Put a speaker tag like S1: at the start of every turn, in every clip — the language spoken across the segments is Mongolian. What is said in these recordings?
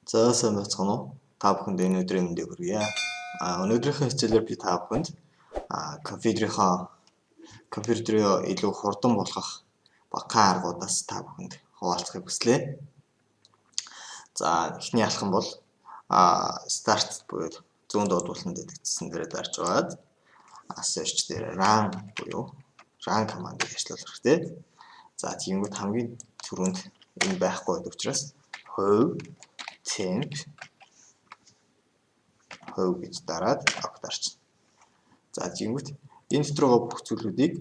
S1: За сайн байцгаана уу? Та бүхэнд энэ өдрийн мэндийг хүргье. Өнөөдрийнхөө хичээлээр би та бүхэнд компьютерийнхаа компьютерөө илүү хурдан болгох багахан аргуудаас та бүхэнд хуваалцахыг хүслээ. За эхний алхам бол start буюу зүүн доод булан дэгдсэн дээр дарж байгаад search дээр run буюу run командыг ажиллуулах хэрэгтэй. За тиймгүүд хамгийн түрүүнд энэ байхгүй байдаг учраас хувь temp хувь гэж дараад ok дарчна. За тиймгүүд энэ дотор байгаа бүх зүйлүүдийг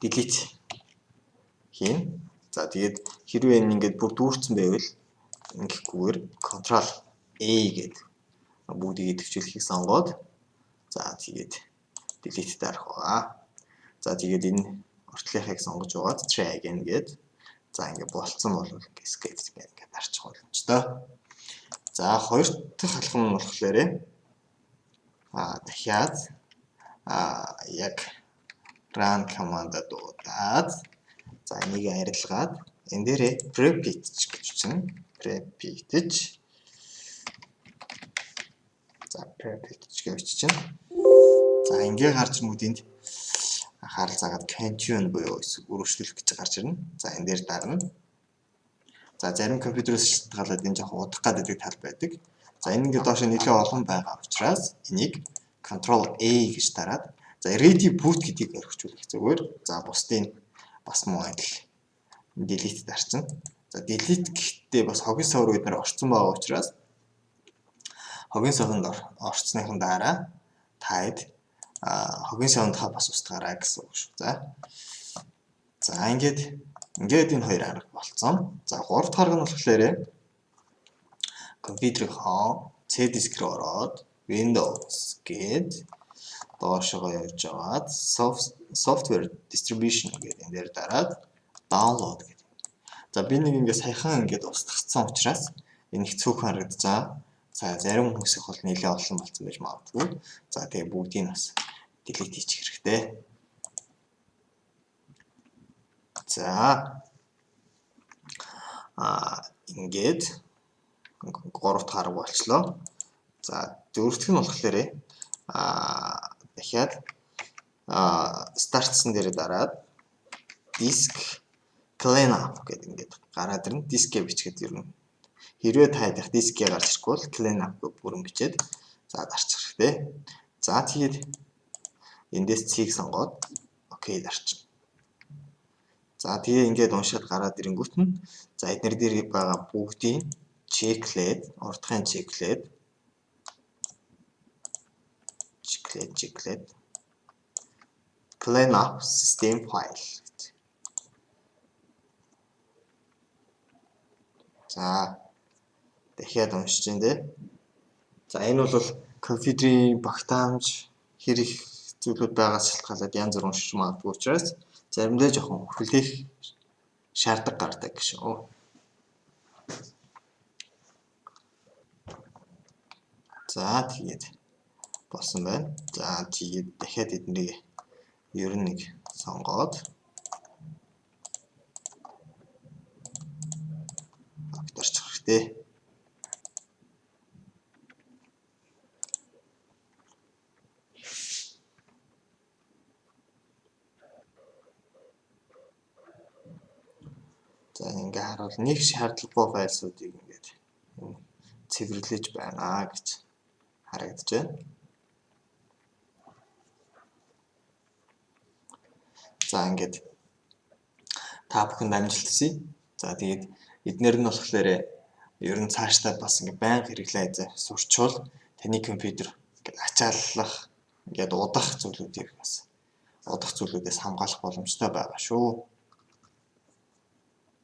S1: delete хийнэ. За тэгээд хэрвээ энэ ингээд бүр дүүрсэн байвал ингэхгүйгээр Ctrl A гэдэг бүгдийг идэвхжүүлэхийг сонгоод за тэгээд delete дарах байгаа. За тэгээд энэ уртлынхыг сонгож байгаад try again гээд за ингээд болцсон бол escape гэдэг ингээд дарчих боломжтой. За хоёр дахь алхам нь болохоор дахиад яг run команда дуудаад за энийг арилгаад энэ дээрээ prepitch гэж чинь prepitch за prepitch гэж чинь за ингээ гарч ирэнгүүт энд анхаарал заагаад continue буюу өргөжлөх гэж гарч ирнэ. За энэ дээр дарна. За зарим компьютерээс шалтгаалаад энэ жоохон удах гэдэг тал байдаг. За энэ ингээд доош нэлээд олон байгаа учраас энийг Ctrl A гэж дараад за ready boot гэдгийг орхичлуулах зүгээр. За бусдын бас муу адил delete дарчин. За delete гэхдээ бас хогийн сав руу бид нэр орцсон байгаа учраас хогийн савнд орцсныхан дараа таад хогийн савнд та бас устгаарай гэсэн үг шүү. За. За ингээд энэ хоёр арга болцсон. За гурав дахь арга нь болохоор компьютерийнхоо C диск рүү ороод Windows гээд доошогоо явж аваад software distribution гэдэг энэ дээр дараад download гэдэг. За би нэг ингээд саяхан ингээд устгацсан учраас энэ их цөөхөн харагдаж байгаа. За зарим хүмүүсийнх бол нэлээд олон болсон байж магадгүй. За тэгээ бүгдийг бас delete хийчих хэрэгтэй. За ингээд гурав дахь арга болчлоо. За дөрөв дэх нь болохоор дахиад start-сан дээр дараад disk clean up гэдэг ингээд гараад ирнэ. Дискээ бичгээд ер нь хэрвээ та ядах дискээ гарч ирэхгүй бол clean up гэх бүрэн бичээд за дарчих хэрэгтэй. За тэгээд эндээс C-г сонгоод окей дарчихна. За тэгээ ингээд уншаад гараад ирэнгүүт нь за эднэр дээр байгаа бүгдийг чеклээд урдхын чеклээд чеклээд clean up system file гэж. За дахиад уншиж байна те. За энэ бол компьютерийн багтаамж хэр их зүйлүүд байгаас шалтгаалаад янз бүр уншиж магадгүй учраас заримдаа жоохон хүлээх шаардлага гардаг шүү. За тэгээд болсон байна. За тэгээд дахиад эднийг ер нь нэг сонгоод дарчих хэрэгтэй. За ингээ харуул нэг шаардлагагүй файлсуудыг ингээд цэвэрлэж байна гэж харагдаж байна. За ингээд та бүхэнд амжилт хүсье. За тэгээд эднэр нь болохоор ер нь цаашдаа бас ингээд байнга хэрэглээ сурчвал таны компьютер ингээд ачааллах, ингээд удах зүйлүүдийг бас удах зүйлүүдээс хамгаалах боломжтой байгаа шүү.